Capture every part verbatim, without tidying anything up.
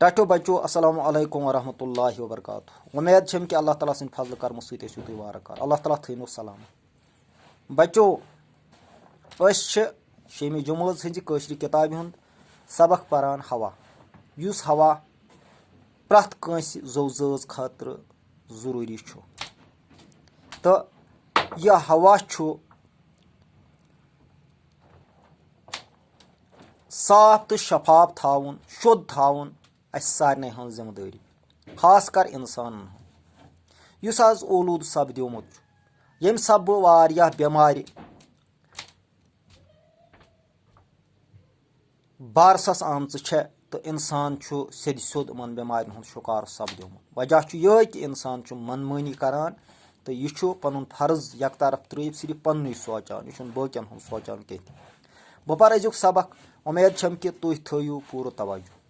ٹاٹھیو بچو، السلام علیکم ورحمۃ اللہ وبرکاتہ۔ وۄمید چھم کہِ اللہ تعالیٰ سٕنٛدِ فضلہٕ کرمہٕ سۭتۍ ٲسِو تُہۍ وارٕ کارٕ۔ اللہ تعالیٰ تھٲینو سلامت۔ بچو، أسۍ چھِ شیمہِ جمٲژ ہٕنٛزِ کٲشرِ کِتابہِ ہُنٛد سبق پران، ہوا، یُس ہوا پرٛٮ۪تھ کٲنٛسہِ زو زٲژ خٲطرٕ ضروٗری چھُ۔ تہٕ یہِ ہوا چھُ صاف تہٕ شفاف تھاوُن، شوٚد تھاوُن اَسہِ سارنٕے ہٕنٛز ذمہٕ دٲری، خاص کر اِنسانن ہٕنٛز، یُس آز اولوٗدٕ سپدیومُت چھُ، ییٚمہِ سببہٕ واریاہ بٮ۪مارِ بارسَس آمژٕ چھےٚ تہٕ اِنسان چھُ سیٚدِ سیوٚد یِمَن بٮ۪مارٮ۪ن ہُنٛد شُکار سپدیومُت۔ وجہ چھُ یِہوٚے کہِ اِنسان چھُ من مٲنی کران تہٕ یہِ چھُ پَنُن فرض یکطرف ترٛٲوِتھ صرف پَننُے سونٛچان، یہِ چھُنہٕ باقیَن ہُنٛد سونٛچان کینٛہہ تہِ۔ بہٕ پَرٕ أزیُک سبق، اُمید چھَم کہِ تُہۍ تھٲیِو پوٗرٕ توجہ۔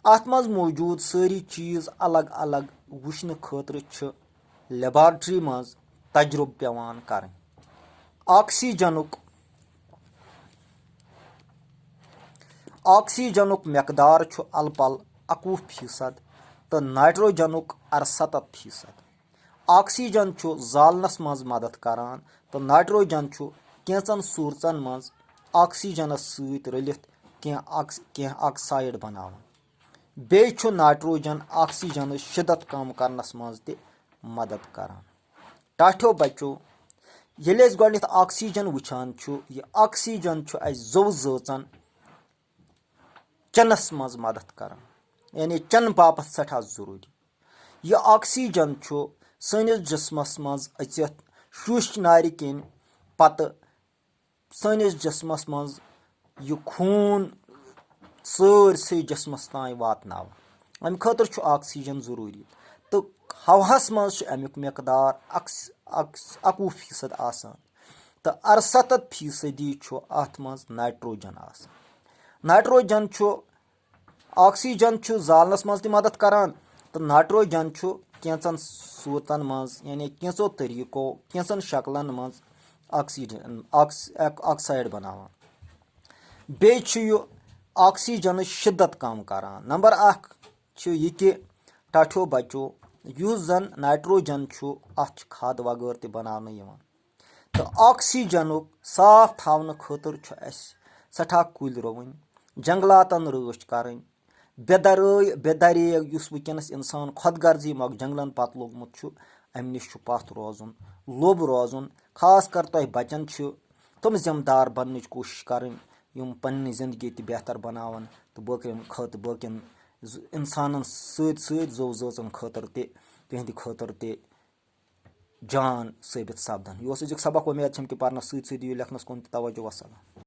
اَتھ منٛز موجوٗد سٲری چیٖز الگ الگ وٕچھنہٕ خٲطرٕ چھِ لیبارٹری منٛز تجرُبہٕ پٮ۪وان کرٕنۍ۔ آکسیجنُک، آکسیجنُک مقدار چھُ الہٕ پلہٕ اَکوُہ فیصد تہٕ نائٹروجنُک اَرسَتتھ فیصد۔ آکسیجن چھُ زالنس منٛز مدد کران تہٕ نائٹروجن چھُ کینٛژن صوٗرژن منٛز آکسیجنس سۭتۍ رٔلِتھ کینٛہہ آکس-، کینٛہہ آکسائیڈ بناوان۔ بیٚیہِ چھُ نائٹروجن آکسیجنٕچ شدت کم کرنس منٛز تہِ مدد کران۔ ٹاٹھیو بچو، ییٚلہِ أسۍ گۄڈٕنیتھ آکسیجن وٕچھان چھُ، یہِ آکسیجن چھُ اَسہِ زو زٲژن چنس منٛز مدد کران، یعنی چنہٕ باپتھ سٮ۪ٹھاہ ضروٗری۔ یہِ آکسیجن چھُ سٲنِس جسمس منٛز أژِتھ شوٗشہِ نارِ کِنۍ پتہٕ سٲنِس جسمس منٛز یہِ خوٗن سٲرسٕے جسمس تام واتناوان۔ امہِ خٲطرٕ چھُ آکسیجن ضروٗری تہٕ ہوہس منٛز چھُ امیُک مقدار اکس-، اکس-، اَکوُہ فیصد آسان تہٕ اَرسَتتھ فیصدی چھُ اتھ منٛز نائٹروجن آسان۔ نائٹروجن چھُ، آکسیجن چھُ زالنس منٛز تہِ مدد کران تہٕ نائٹروجن چھُ کینٛژن صوٗرتن منٛز، یعنی کینٛژو طریٖقو، کینٛژن شکلن منٛز آکسیجن، آکس-، آک-، آکسائیڈ بناوان۔ بیٚیہِ چھُ یہِ آکسیجنٕچ شدت کم کران۔ نمبر اکھ چھُ یہِ کہِ ٹاٹھیو بچو، یُس زن نائٹروجن چھُ، اتھ چھُ کھاد وغٲر تہِ بناونہٕ یِوان۔ تہٕ آکسیجنُک صاف تھاونہٕ خٲطرٕ چھُ اَسہِ سٮ۪ٹھاہ کُلۍ رُوٕنۍ، جنگلاتن رٲچھ کرٕنۍ، بے درٲے، بے دریغ یُس وٕنکیٚنس اِنسان خۄد غرضی مۄکھ جنگلن پتہٕ لوٚگمُت چھُ، اَمہِ نِش چھُ پتھ روزُن، لوٚب روزُن۔ خاص کر تۄہہِ بچن چھِ تِم ذمہٕ دار بننٕچ کوٗشِش کرٕنۍ، یِم پننہِ زندگی تہِ بہتر بناون تہٕ باقین خٲطرٕ، باقین ز-، اِنسانن سۭتۍ سۭتۍ زو زٲژن خٲطرٕ تہِ، تِہنٛدِ خٲطرٕ تہِ جان ثٲبت سپدان۔ یہِ اوس أزیُک سبق۔ وۄمید چھم کہِ پرنس سۭتۍ سۭتۍ دِیِو لیکھنس کُن تہِ توجہ۔ وسلام۔